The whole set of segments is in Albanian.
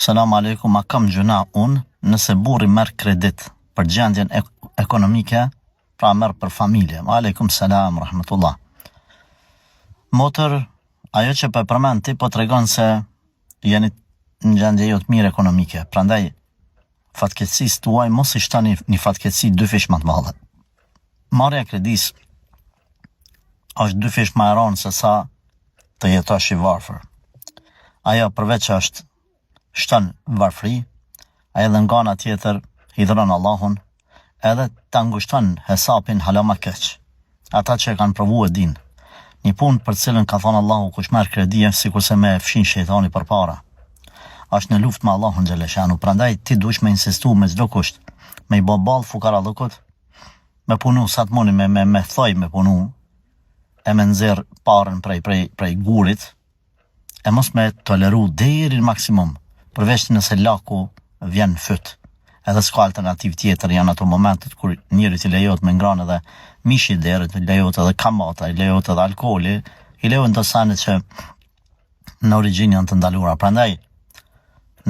Selam alejkum a kam gjynah unë nëse burri merr kredit për gjendjen ekonomike pra merr për familje alejkum selam rahmetullah motër ajo që po e përmend ti po tregon se jeni në gjendje jo të mirë ekonomike prandaj fatkeqësisë tuaj mos i shtoni një fatkeqësi dyfish më të madhe marrja e kredisë është dyfish më e rëndë se sa të jetosh i varfër. Ajo përveç që është shton varfëri, ajo edhe nga ana tjetër hidhron Allahun, edhe ta ngushton hesapin hala ma keq. Ata që e kanë provu e dinë. Një punë për të cilën ka thënë Allahu kush merr kredi është sikurse me e fshin shejtani përpara. Është në luftë me Allahun xheleshanu, prandaj ti duhesh me insistu me çdo kusht, me i bë ballë fukarallëkut, me punu sa të muni me me me thoj me punu e me nxjerr parën prej prej prej gurit e mos me toleru deri në maksimum përveç nëse laku vjen në fyt edhe s'ka alternativë tjetër janë ato momentet kur njerit i lejohet me ngranë edhe mishi i derrit, i lejohet edhe kamata, i lejohet edhe alkooli, i lejohen do sene që në origjinë janë të ndaluara. Prandaj,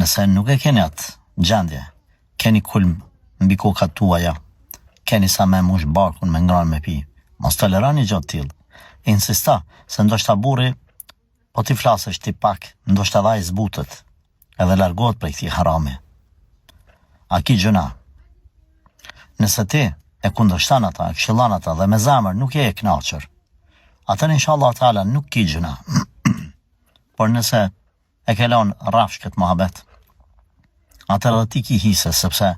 nëse nuk e keni atë gjendje, Keni kulm mbi kokat tuaja, keni sa me mush barkun me ngranë me pi. Mos toleroni gjë të tillë. Insisto, se ndoshta burri, po t'i flasësh ti pak, ndoshta edhe ai zbutet, edhe largohet prej këtij harami. A ki gjynah? Nëse ti e kundërshton ata, e këshillon ata dhe me zemër nuk je e kënaqur, atëherë inshallah teala nuk ki gjynah. Por nëse E ke lënë rrafsh këtë muhabet. Atëherë edhe ti ki hise, sepse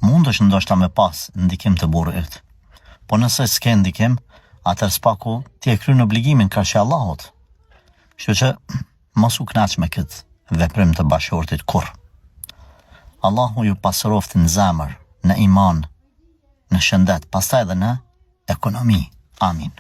mundesh ndoshta me pas ndikim te burri yt. Po nëse s'ke ndikim, atëherë s'paku ti e kryen obligimin karshi Allahut. Kështu që mos u kënaq me këtë veprim të bashkëshortit kurrë. Allahu ju pasuroftë në zemër, në iman, në shëndet, pastaj edhe në ekonomi. Amin.